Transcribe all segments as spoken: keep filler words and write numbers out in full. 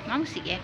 Mausik, eh?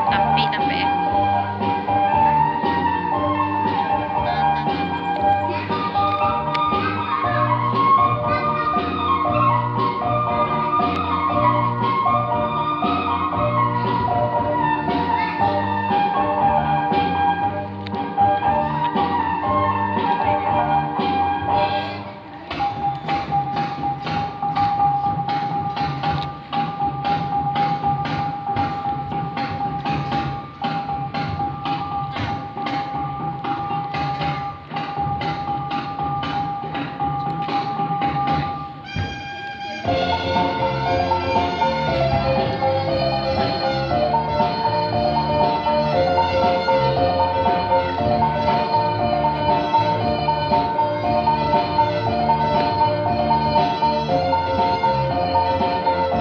Tapi, tapi, eh.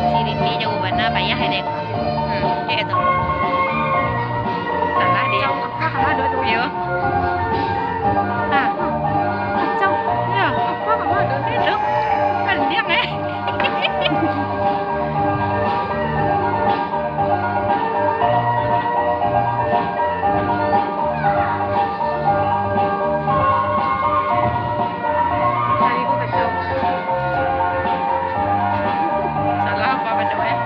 Si Rini jauah bana, payah ya, Dek. Hmm, cek tu. Salah, Dek. Yo. Ah. Kacau. Yo. Itu. Pandiang, eh. Hari ko kacau. Salah apa bado, eh?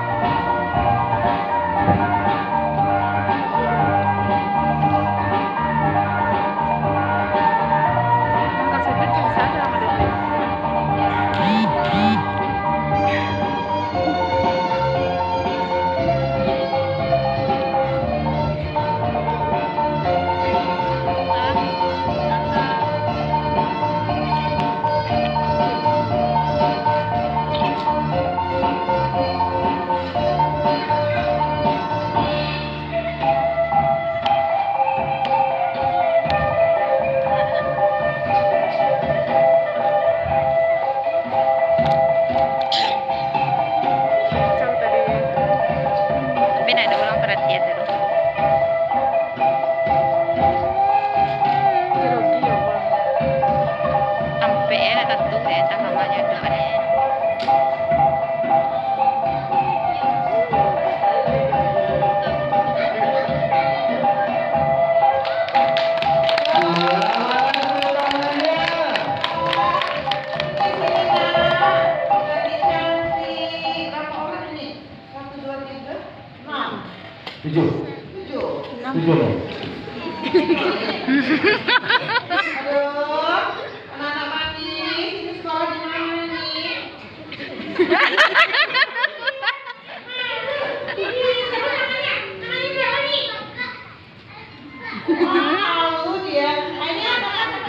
Aduh, anak-anak manis, ini sekolah di mana nih? Ini siapa namanya? Namanya siapa nih? Wah, malu dia. Ah, ini anak-anak.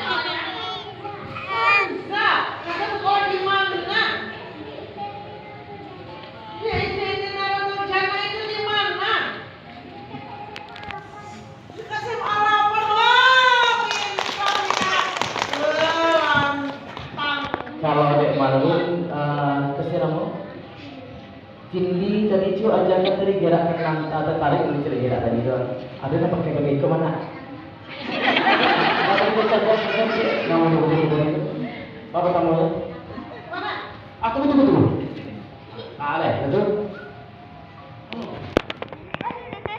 Hamzah, kakak sekolah di mana? Di S D N Nurul Jana itu di mana? Kalau dek malu, eh, kasihan namo? Cindy tadi tu ajakan tadi gerak tenang, eh, tertarik dulu cari gerak tadi tu. Ada nak pakai bagi ikut mana? Apa tu, apa tu, apa tu? Nama tu, apa tu, apa tu? Apa tamu tu? Aku betul-betul.